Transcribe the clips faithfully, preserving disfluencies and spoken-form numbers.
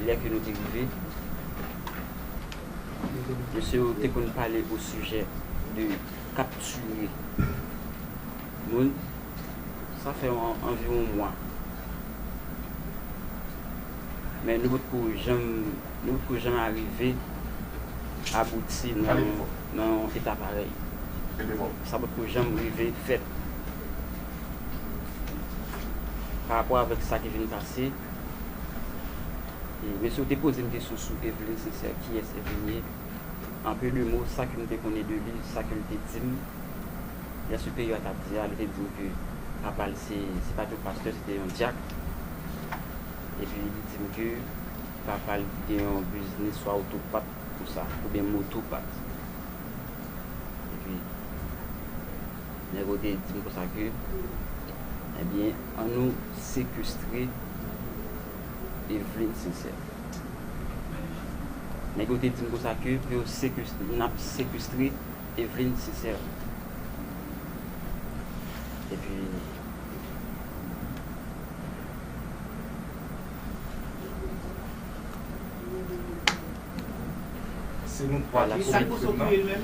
Lè ke nou te rive, mesye yo te konn pale o sijè de kaptire moun. Sa fè an- anviwon mwa. Men nou potko janm, nou potko janm arive abouti nan, nan yon eta parèy. Sa potko janm rive fèt. Pa rapò avèk sa ki vin pase, e mesye yo te poze m kesyon sou Evelyn Sincère, kiyès Evelyn ye. An peu de mo, sa ke m te konnen de li, sa ke l te di m, lè siperyè a t ap di a, li te di m ke papa l se, se pa t yon pastè, se te yon dyak. Epi li di m ke papa l gen yon biznis swa otopat konsa, oubyen motopat. Epi nèg yo te di m konsa ke, ebyen, ann nou sekestre Evelyn Sincère. Nèg yo te di m konsa ke pou yo sekestre, n ap sekestre Evelyn Sincère. Epi, Se nou twa ki komèt krim nan.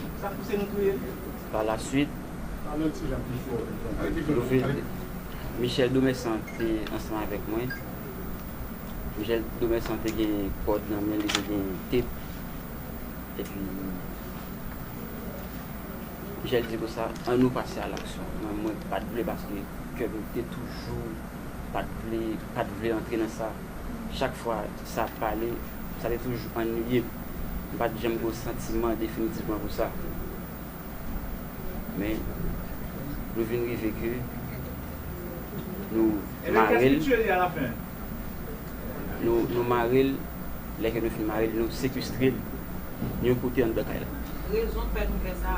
Pa la swit, nou vin, Michel Domersan te ansanm avèk mwen. Michel Domersan te gen kòd nan men li, te gen tep. Epi Michel di konsa, ann nou pase a laksyon. Mwen, mwen pa t vle paske kè m te toujou pa t vle, pa t vle antre nan sa. Chak fwa sa ap pale, sa te toujou anniye m. M pa t janm gen yon santiman definitivman pou sa. Men, nou vin rive ke nou mare l. Nou, nou mare l, lè ke nou fin mare l, nou sekestre l yon kote anndan kay la. Rezon k fè nou fè sa.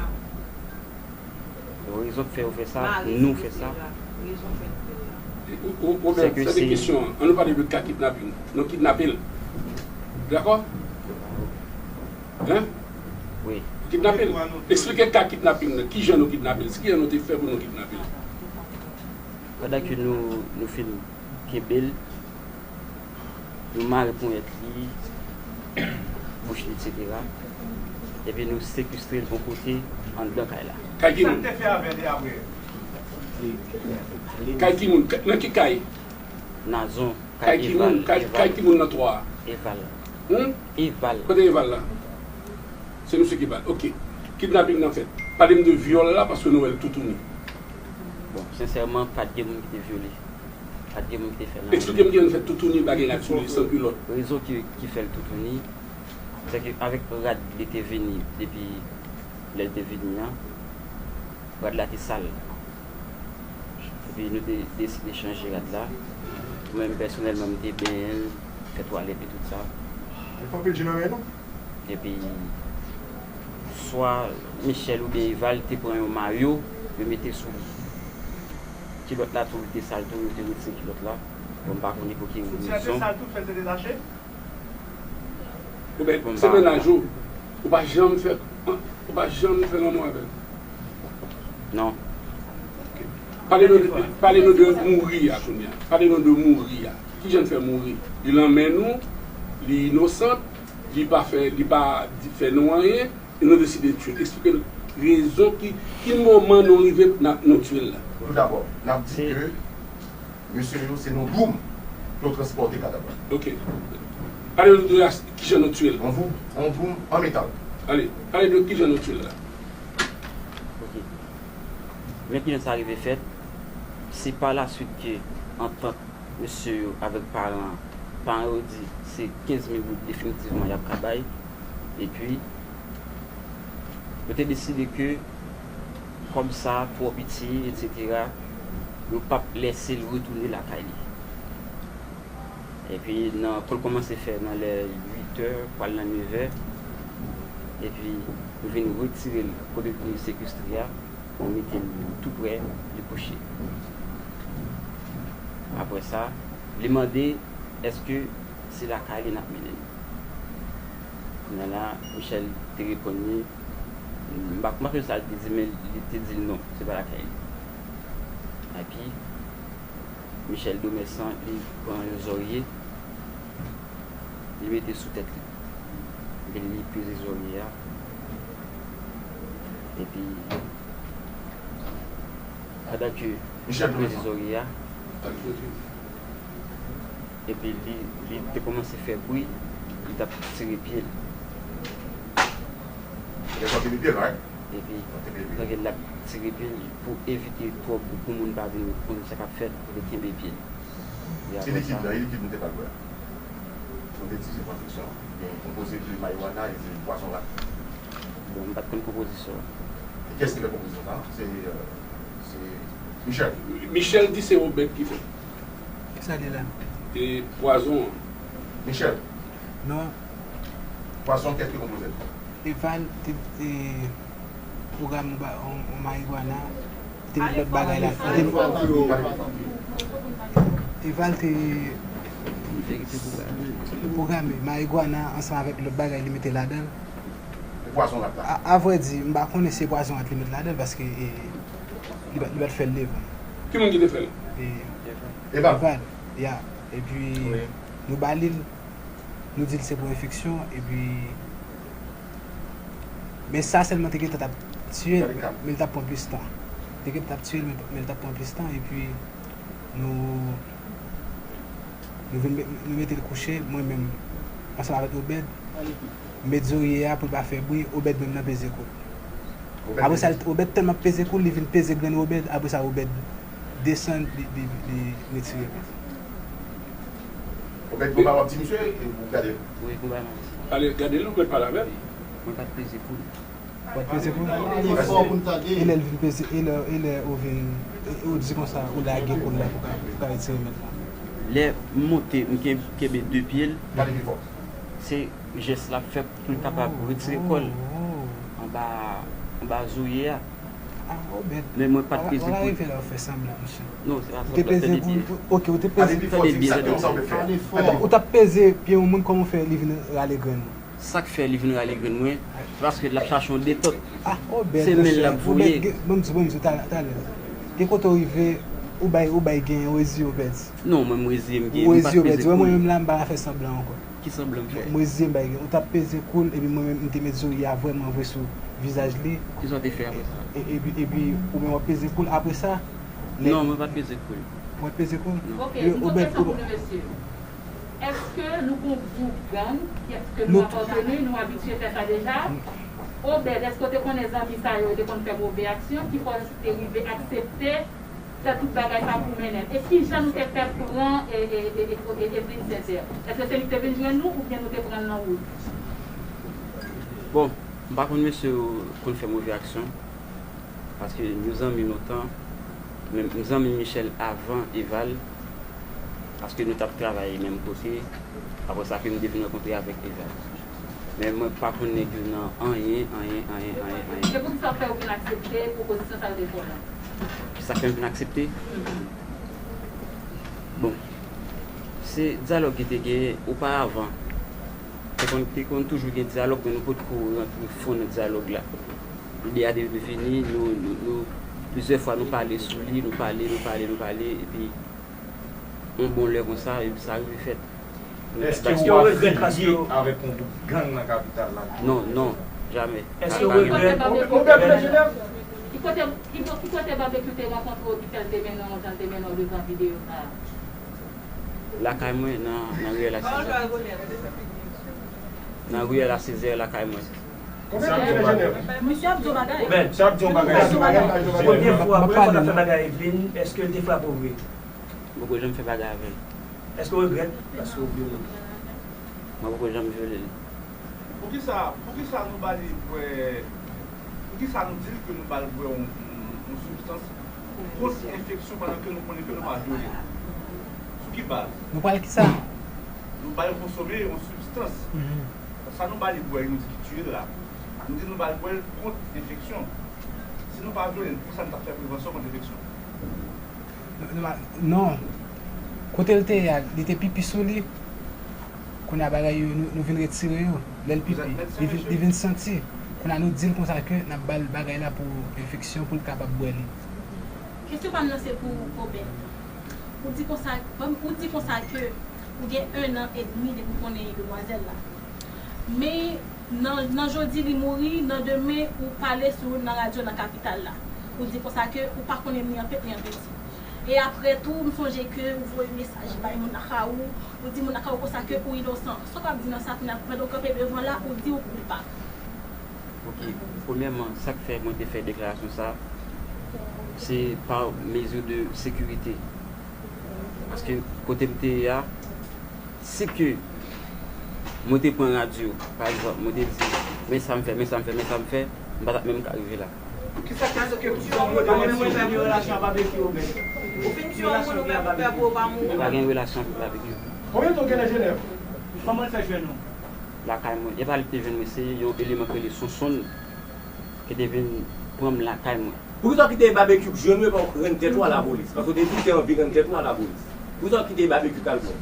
Rezon k fè yo fè sa, nou fè sa. Rezon k fè nou fè sa. Ou, ou, ou menm, sa se kesyon an. Ann nou pale de ka kidnaping. Nou kidnape l. Dakò? Hein? Wi. Kidnape l. Eksplike ka kidnaping nan. Kijan nou kidnape l? Kijan nou te fè pou nou kidnape l? Pandan ke nou, nou fin kenbe l, nou mare ponyèt li, bouch li, etsetera. Epi nou sekestre l yon kote anndan kay la. Kay ki moun? Kay ki moun? Nan ki kay? Nazon. Kay ki moun? Kay ki moun nan twa a? Eval. Hum? Eval. Kote Eval la? Se misye ki ba l. Ok. Kidnaping nan fèt. Pale m de vyòl la paske nou wè l toutouni. Bon, sensèman, pa t gen moun ki te vyole. Pa t gen moun ki te fè l anyen. Eksplike m kijan l fèt toutouni, pa gen rad sou li, san kilòt. Rezon ki, ki fè l toutouni, se ke avèk rad li te vini depi lè l te vini an, rad la te sal. Epi nou te deside chanje rad la. Mwen menm pèsonèlman, m te benyen l, fè twalèt li, tout sa. Li pa anpil je nan men nou. Epi, swa Michel oubyen Eval te pran yon mayo, yo mete sou li. Kilòt la tou, li te sal tou, yo te retire kilòt la. Bon, m pa konnen pou ki rezon. Ou di l te sal tou, fè l te detache? Oubyen, se mennaj ou, ou pa janm fè, ou pa janm fè lanmou avè l? Non. Pale nou de, pale nou de mouri a kounye a. Pale nou de mouri a. Kijan l fè mouri? Li lanmen nou, li inosan, li pa fè, li pa di, fè nou anyen, e nou deside tye l. Eksplike nou rezon ki, ki moman nou rive n ap, nou tye l la. Toudabò, n ap di ke mesye yo se nan dwoum yo transpòte kadav la. Ok. Pale nou de kijan nou tye l. An dwoum, an dwoum an metal. Ale, pale nou kijan nou tye l la. Ok. Men kijan sa rive fèt, se pa la swit ke antant mesye yo avèk paran an, paran yo di se kenz mil goud definitivman y ap ka bay, epi yo te deside ke kòb sa twò piti, etsetera, yo p ap lèse l retounen lakay li. Epi nan, pou l kòmanse fè nan lè uit è, pral nan nèf è, epi yo vin retire l kote l te sekestre a, yo mete l tou prè, li kouche. Apre sa, li mande èske se lakay li n ap mennen l. Kounye a la, Michel te reponn li, m pa, m pa sonje sa l te di, men li te di l non, se pa lakay li. Epi, Michel Domersan, li pran yon zòrye, Li mete sou tèt li. Epi li peze zòrye a. Epi, pandan ke li peze zòrye a, epi li, li te kòmanse fè bri, li t ap tire pye l. Epi, pandan l ap tire pye l, pou evite twòp, pou moun pa vin konnen sa k ap fèt, li kenbe pye l. E apre sa, Bon, m pa t konn konpozisyon an. E kiyès ki fè konpozisyon sa? Se, euh, se Michel. Michel di se Obed ki fè. Kisa li la? E pwazon an. Michel. Non. Pwazon, kiyès ki konpoze l? Eval te, te pwograme yon ba-, yon, yon marigwana, te met lòt bagay la. Eval te pwograme marigwana ansanm avèk lòt bagay li mete ladan l. E pwazon rat la? A, a vrè di, m pa konnen si se pwazon rat li met ladan l paske, e, li pa, li pa t fè l devan. Ki moun ki te fè l? E, Eval. Eval, ya. Epi, nou ba li l, nou di l se pou enfeksyon, epi, men sa sèlman te gentan t ap tiye l, men l t ap pran plis tan. Te gentan t ap tiye l, men, men l t ap pran plis tan, epi nou, nou vin met, nou mete l kouche, mwen menm, ansanm avèk Obed, met zòrye a pou l pa fè bri, Obed menm nan peze kou l. Apre sa, Obed tèlman ap peze kou l, li vin peze grenn Obed, apre sa, Obed desann, li, li, li retire pye l. Obed, konba w ap di misye, e ou gade l? Wi, konba m ap di. Ale, gade l, ou pral pale avè l. Mwen pa t peze kou l. Ou pa t peze kou l? E lè l vin peze, e lè, e lè ou vin, e ou di konsa, ou lage kou l la pou ka, pou ka retire mèt la. Lè m monte, m ken-, kenbe de pye l. Gade pi fò. Se jès l ap fè pou l kapab retire kò l anba, anba zòrye a. Ah, Obed. Men mwen pa t peze kou l. Ou pa rive la, ou fè sanblan, mesye. Non, se pa sanblan, se de pye. Ou te peze kou l, ok, ou te peze. Tande byen, tande byen, tande byen. Ou t ap peze pye yon moun, kòman w fè li vin rale grenn ou? Sa k fè li vin rale grenn mwen, se paske l ap chache yon detòt. Ah, Obed, mesye, Obed, ban m di, ban m di, talè, talè. Gen kote w rive, ou bay, ou bay gen, ou reziye, Obed. Non, mwen, m reziye m gen, m pa t peze kou l. Ou reziye, Obed. Wè, mwen menm la, m pa ka fè sanblan ankò. Ki sanblan m fè? Mwen, mwen zi m bay gen. Ou t ap peze kou l, epi mwen menm, m te met zòrye a vrèman vre sou vizaj li. Kisa w te fè apre sa? E, epi, epi, ou menm w ap peze kou l. Apre sa, lè... Non, mwen pa t peze kou l. Ou pa t peze kou l? Non. Ok, yon lòt kesyon pou nou, mesye. Èske nou gon gwoup gang, èske nou apateni, nou abitye fè sa deja? Obed, èske w te konnen zanmi sa yo, yo te konn fè move aksyon, ki fè w te rive aksepte fè tout bagay sa pou mennen l. E kijan nou te fè pran e, e, e, e, e, Evelyne Césaire? Èske se li ki te vin jwenn nou oubyen nou te pran l nan wout? Bon, m pa konn mesye yo konn fè move aksyon, paske nou zanmi lontan, men m zanmi Michel avan Eval, paske nou t ap travay menm kote, apre sa ke m te vin rankontre avèk Eval. Men mwen pa konn nèg yo nan anyen, anyen, anyen, anyen, anyen. E poukisa w fè w vin aksepte pwopozisyon sa yo te fè w la? Sa k fè m vin aksepte? Bon, se dyalòg ki te genyen oparavan. Te konn, te konn toujou gen dyalòg, men nou potko rantre fon nan dyalòg la. Lide a te vini, nou, nou, nou, plizyè fwa nou pale sou li, nou pale, nou pale, nou pale, epi yon bon lè konsa, epi sa rive fèt. Èske w ap viv avèk yon gwoup gang nan kapital la? Non, non, jamè. Èske w regrèt? Ki kote, ki bo-, ki kote Babekyou te rankontre w ki fè l te mennen w jan l te mennen w devan videyo sa a? Lakay mwen, nan, nan riyèl a Sezè. Nan riyèl a Sezè, lakay mwen. Misye ap di yon bagay. Misye ap di yon bagay. Premye fwa, premye fwa l ap fè bagay Evelyne, èske l te frape w vre? M poko janm fè bagay avè l. Èske w regrèt? Èske w vyole l? Mwen poko janm vyole l. Poukisa, poukisa nou ba li bwè, poukisa nou di l ke nou ba l bwè yon, yon, yon sibstans kont enfeksyon pandan ke nou konnen ke nou pa vyole l? Sou ki baz? Nou ba l kisa? Nou ba l konsome yon sibstans. Sa nou ba li bwè, nou di ki tiye l la. Nou di nou ba l bwè l kont enfeksyon. Si nou pa vyole l, poukisa nou t ap fè prevansyon kont enfeksyon? Non, non. Kote l te ye a, li te pipi sou li. Kounye a bagay yo, nou, nou vin retire yo. Lè l pipi, li vin, li vin santi. Kounye a nou di l konsa ke n ap ba l bagay la pou enfeksyon, pou l kapab bwè li. Kesyon pa m nan se pou Obed. Ou di konsa, ou di konsa ke Ou gen en an edmi depi w konnen demwazèl la. Men nan, nan jodi li mouri, nan demen ou pale sou youn nan radyo nan kapital la. Ou di konsa ke ou pa konnen ni an peti ni an peti. E apre tou, m sonje ke ou voye mesaj bay moun lakay ou, ou di moun lakay ou konsa ke ou inosan. Sa w ap di nan sa, kounye a, pandan w kanpe devan la, ou di ou koupab. Ok, premyèman, sa k fè mwen te fè deklarasyon sa, se pa mezi de sekirite. Paske kote m te ye a, si ke mwen te pran radyo, pa egzanp, mwen te di, men sa m fè, men sa m fè, men sa m fè, m pa t ap menm ka rive la. Kisa k fè ke ou pa menm gen relasyon ak Babekyou, Obed? Ou fin tiye yon moun ou menm ou pè pou ou pa mouri. M pa gen relasyon avèk Babekyou. Konbyen tan w gen nan Jenèv? Kòman l fè jwenn ou? Lakay mwen. E pa li ki te jwenn mwen, se yon eleman ki rele Sonsonn ki te vin pran m lakay mwen. Poukisa w kite Babekyou k jwenn ou epi w rann tèt ou a lapolis? Paske w te di w te anvi rann tèt ou a lapolis. Poukisa w kite Babekyou k al pran w?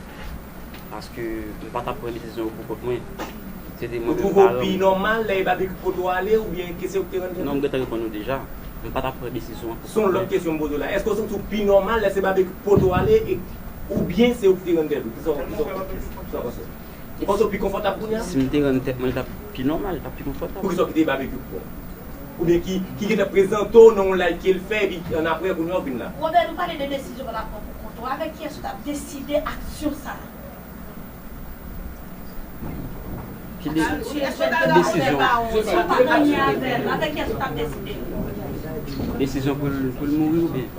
Paske m pa t ap pran desizyon yo pou kont mwen. Se te mwen menm paran m. Ou twouve w pi nòmal lè e Babekyou k pote w ale oubyen ke se ou k te rann tèt ou? Non, m gentan reponn ou deja. M pa t ap pran desizyon an pou kont mwen. Se yon lòt kesyon m poze w la. Èske w santi w pi nòmal lè se Babekyou k pote w ale e oubyen se ou ki te rann tèt ou? Kisa w panse? Ou panse w pi konfòtab kounye a? Si m te rann tèt mwen, li t ap pi nòmal, li t ap pi konfòtab. Poukisa w kite Babekyou k pran w? Oubyen ki, ki gentan prezante w nan yon live ke l fè epi annapre kounye a w vin la? Robert, ou pale de desizyon w t ap pran pou kont ou. Avèk kiyès ou t ap deside aksyon sa a? Ki de, ki desizyon? Ou pa konn li avè l. Avèk kiyès ou t ap deside? Desizyon pou l, pou l mouri oubyen?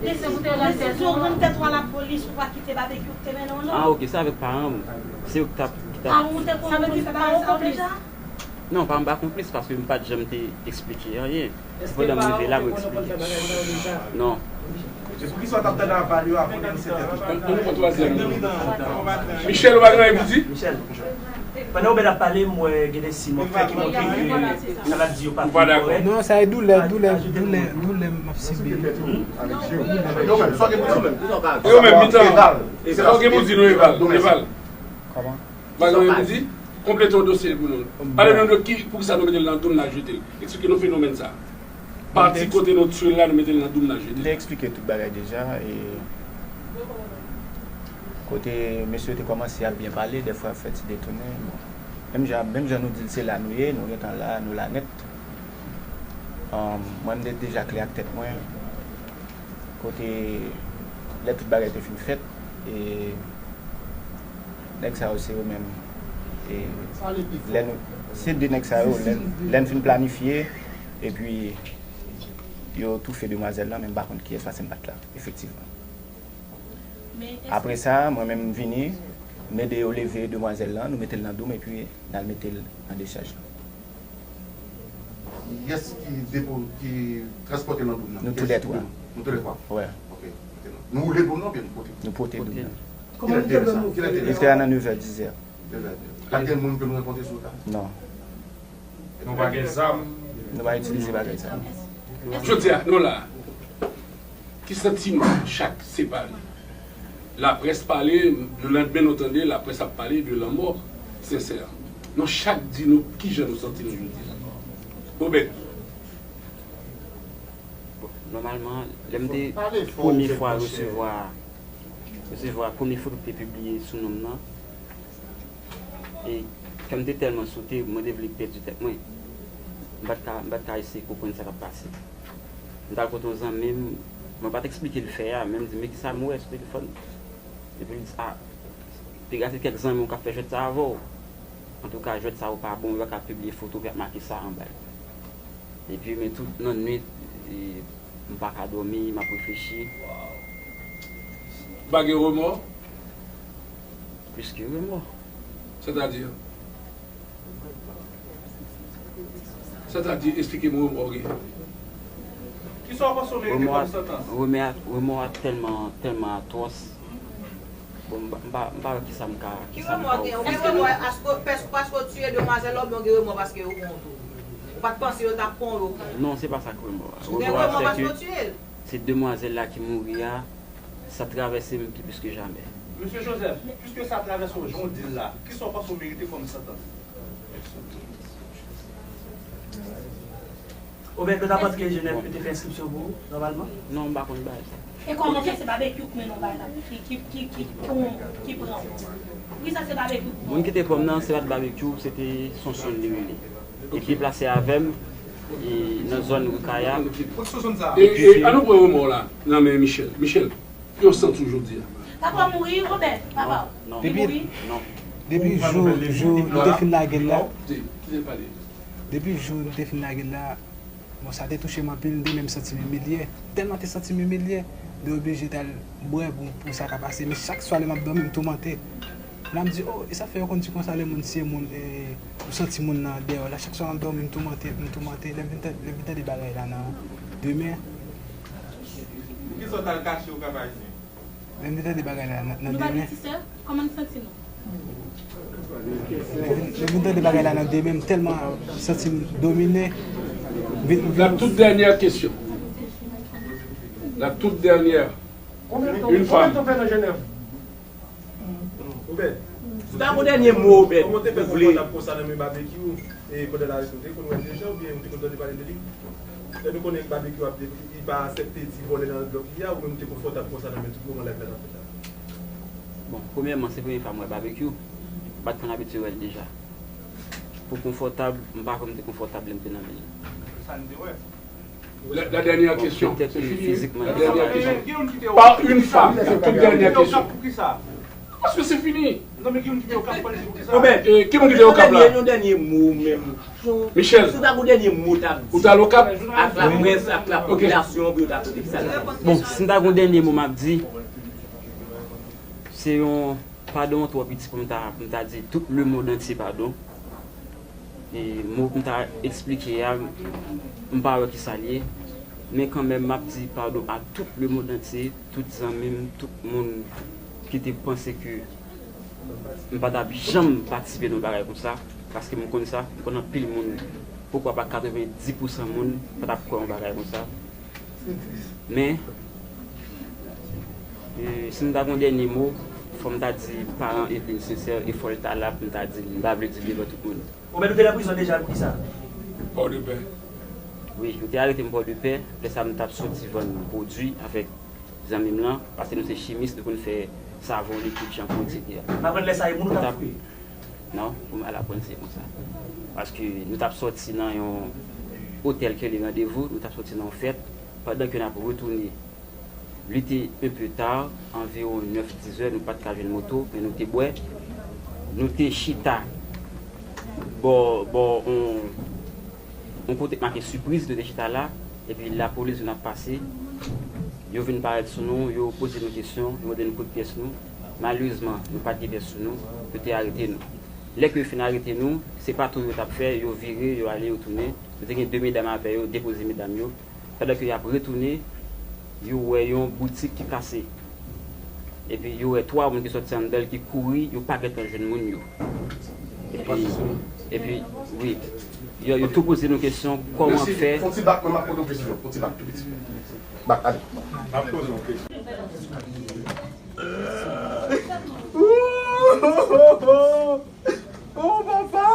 Desizyon pou te rann tèt ou. Desizyon rann tèt ou a lapolis pou w pa kite Babekyou k te mennen w non. Ah, ok, se avèk paran m. Se yo ki t ap, ki t ap. Paran w te konn konn fè bagay sa yo deja? Non, pa m pa konplis paske m pa t janm te eksplike anyen. Se pandan m rive la mwen eksplike. Non. E poukisa w t ap tande aval yo avan w denonse tèt ou? Ann, ann pran twazyèm nan. Michel, ou pa gen anyen pou di? Michel, pandan Obed ap pale, m wè gen de siy m wè ki montre ke sa l ap di yo pa fin kòrèk. Non, sa e doulè, doulè, doulè, doulè m ap sibi. Yo menm, mitan. Sa w gen pou di nou, Eval? Eval. Kòman? Bagay yo di, konplete yon dosye pou nou. Pale nou de ki, poukisa nou mete l nan doum n al jete l. Eksplike nou fenomèn sa. Pati kote nou tiye l la, nou mete l nan doum n al jete l. M te eksplike tout bagay deja. E kote mesye yo te kòmanse ap byen pale, dèfwa ap fè ti detounen. Bon. Menm jan, menm jan nou di l se la nou ye, nou gentan la, nou la nèt. Mwen, m te deja klè ak tèt mwen. Kote, lè tout bagay te fin fèt, e nèg sa yo se yo menm. E lè nou, se de nèg sa yo, lè, lè n fin planifye, epi yo toufe demwazèl lan, men m pa konn kiyès paske m pa t la, efektivman. Apre sa, mwen menm m vini, m ede yo leve demwazèl lan, nou mete l nan doum, epi n al mete l nan dechaj lan. Kiyès ki depo, ki transpòte l nan doum nan? Nou toulètwa. Nou toulètwa? Wi. Ok. Nou woule doum nan oubyen nou pote? Nou pote doum nan. Kilè te ye sa? Kilè te ye sa? Li te a nan nevè, dizè. Nevè, dizè. Pa t gen moun ke nou rankontre sou wout la? Non. Nou pa gen zam? Nou pa itilize bagay sa. Jodi a, nou la. Ki santiman chak separe? Laprès pale, lelandmen nou tande laprès ap pale de lanmò Sensè. Nou chak di nou kijan nou santi nou jodi a. Obed. Bon, nòmalman, lè m te premye fwa resevwa, resevwa premye foto ki te pibliye sou non m nan, e kè m te tèlman sote, mwen te vle pèdi tèt mwen. M pa t ka, m pa t ka eseye konprann sa k ap pase. M t al kote yon zanmi m, mwen pa t eksplike l fè a, men m di, men kisa m wè sou telefòn? Epi l di, a, piga se kèk zanmi w k ap fè jwèt sa avè w. Antouka, jwèt sa yo pa bon, yo pa ka pibliye foto ki ap make sa anba l. Epi, men tout nan nwit, e, m pa ka dòmi, m ap reflechi. Ou pa gen remò? Plis ke remò. Sètadi? Sètadi, esplike m remò w genyen. Kisa w panse w merite kòm santans? Remò a, remò a tèlman, tèlman atwòs. Bon, m pa, m pa, m pa wè kisa m ka, kisa m ka ofri. Ki remò w gen? Ou gen remò paske, paske w tiye demwazèl la oubyen w gen remò paske yo pran w tou? Ou pa t panse yo t ap pran w, yo pran w? Non, se pa sa k remò a. Ou gen remò paske w tiye l? Se demwazèl la ki mouri a, sa travèse m pi plis ke jamè. Mesye Joseph, piske sa travèse w jan w di l la, kisa w panse w merite kòm santans? Obed, nou t ap antre Jenèf, yo te fè enskripsyon pou ou, nòmalman? Non, m pa konn bagay sa. E kòman fè se Babekyou k mennen w bagay la, ki, ki, ki, ki, ki pran w? Poukisa se Babekyou k pran w? Moun ki te pran m nan, se pa t Babekyou, se te Sonson li rele. Li deplase avè m, e, nan zòn Rikaya. E, e, an nou pran remò la nan men Michel. Michel, ki w santi w jodi a? Papa w mouri, Obed, papa w. Non, non. Li mouri? Non. Depi jou, jou nou te fin lage l la. Depi jou nou te fin lage l la, bon, sa te touche m anpil, m te menm santi m imilye. Tèlman te santi m imilye, m te oblije t al bwè pou, pou sa ka pase. Men chak swa lè m ap dòmi, m toumante. La m di, oh, e sa fè yo konn di konsa lè moun tiye moun, e, ou santi moun nan dèyè w la. Chak swa m ap dòmi, m toumante, m toumante. Lè m vin tande, lè m vin tande bagay la nan demen. Poukisa w t al kache Okap Ayisyen? Lè m vin tande bagay la nan, nan demen. Nou pa gen ti sè? Kòman n santi nou? Lè m vin, lè m vin tande bagay la nan demen, m tèlman santi m domine. Vin, vin. La toute dernière question. La toute dernière. Une femme. Obed, si w ta gon dènye mo, Obed, kòman w te fè konfòtab konsa nan men Babekyou, e pandan l arete w, te konn wè l deja oubyen ou te konn tande pale de li? Lè nou konnen Babekyou ap, li pa aksepte ti vòlè nan blòk li a, ou menm ou te konfòtab konsa nan men tout moman lè l t ap fèt la? Bon, premyèman, se premye fwa m wè Babekyou. M pa t konn abitye wè l deja. Pou konfòtab, m pa kwè m te konfòtab lè m te nan men l. Sa n te wè. La, la dernière question. C'est fini, hein? La dernière question. Par une femme. La toute dernière question. Paske se fini. Obed, e, ki moun ki te Okap la? Yon dènye mo menm. Michel. Si w ta gon dènye mo w t ap di. Ou t al Okap? Ak laprès, ak lapopilasyon, pou yo ta tande ki sa l ap di. Bon, si m ta gon dènye mo m ap di, se yon padon twò piti pou m ta, pou m ta di tout lemonn antye padon. E mo pou m ta eksplike a, m pa wè ki sa l ye. Men kanmenm, m ap di padon a tout lemonn antye, tout zanmi m, tout moun ki te panse ke m pa t ap janm patisipe nan yon bagay konsa, paske m konn sa, m konn anpil moun, poukwa pa katrevenndis pousan moun pa t ap kwè yon bagay konsa. Men, e, si m ta gon dènye mo, fò m ta di paran Edlin sensè, e fò l ta la pou m ta di l, m pa vle di l devan tout moun. Obed, ou te nan prizon deja, poukisa? Pòdepè. Wi, yo te arete m Pòdepè, lè sa a m t ap soti vann pwodui avèk zanmi m lan, paske nou se chimis, nou konn fè savon, likid, chanpou, etsetera. M aprann lè sa a e moun ou t ap koupe? Non, pou m al aprann se konsa. Paske nou t ap soti nan yon otèl ki rele Randevou, nou t ap soti nan yon fèt, pandan ke n ap retounen, li te un peu tard, anviwon nèf, dis zè, nou pa t ka jwenn moto, men nou te bwè. Nou te chita bò, bò, on, on kote k make Sipriz, nou te chita la, epi lapolis vin ap pase. Yo vin parèt sou nou, yo poze nou kesyon, yo mande nou kote pyès nou. Malerezman, nou pa t gen pyès sou nou, yo te arete nou. Lè ke yo fin arete nou, se pa tou yo t ap fè, yo vire, yo ale, yo tounen. Yo te gen de medam avè yo, depoze medam yo. Pandan ke y ap retounen, yo wè yon boutik ki kase. Epi yo wè twa moun ki sòti anndan l ki kouri, yo pa gentan jwenn moun yo. Epi, epi, wi, yo, yo tou poze nou kesyon, kòman fè. Fon ti bak, mwen m ap poze w kesyon. Fon ti bak tou piti. Bak, ale. M ap poze w kesyon. Oh, papa!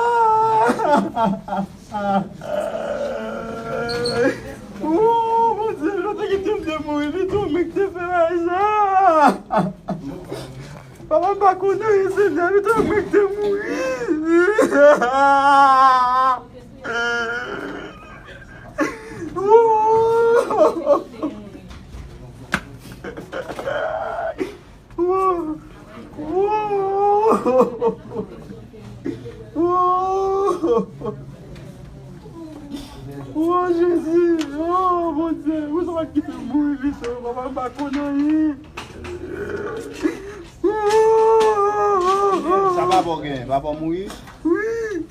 Oh, Bondye, nou te kite m te mouri, pito, men ki te fè bagay sa. Papa, m pa konnen, Senyè, pito, men ki te mouri. Oh! Wo! Wo! Wo! Wo, Jezi! Oh, Bondye! Ou sa pa kite m mouri, pito. Papa, m pa konn anyen. Sa papa w genyen? Papa w mouri? Wi.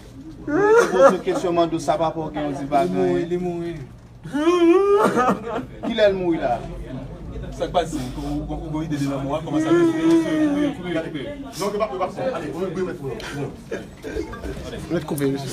Mwen te poze w kesyon, mande w sa papa w genyen, w di l pa genyen. Li mouri, li mouri. Kilè l mouri la? Sa k pase? Ou, ou, ou gon ide de lanmò a? Kòman sa fè? Kouri, kouri, kouri. Non, yo pa, yo pa fè. Ale, ou, ou, ou, ou. Mèt koupe, mesye.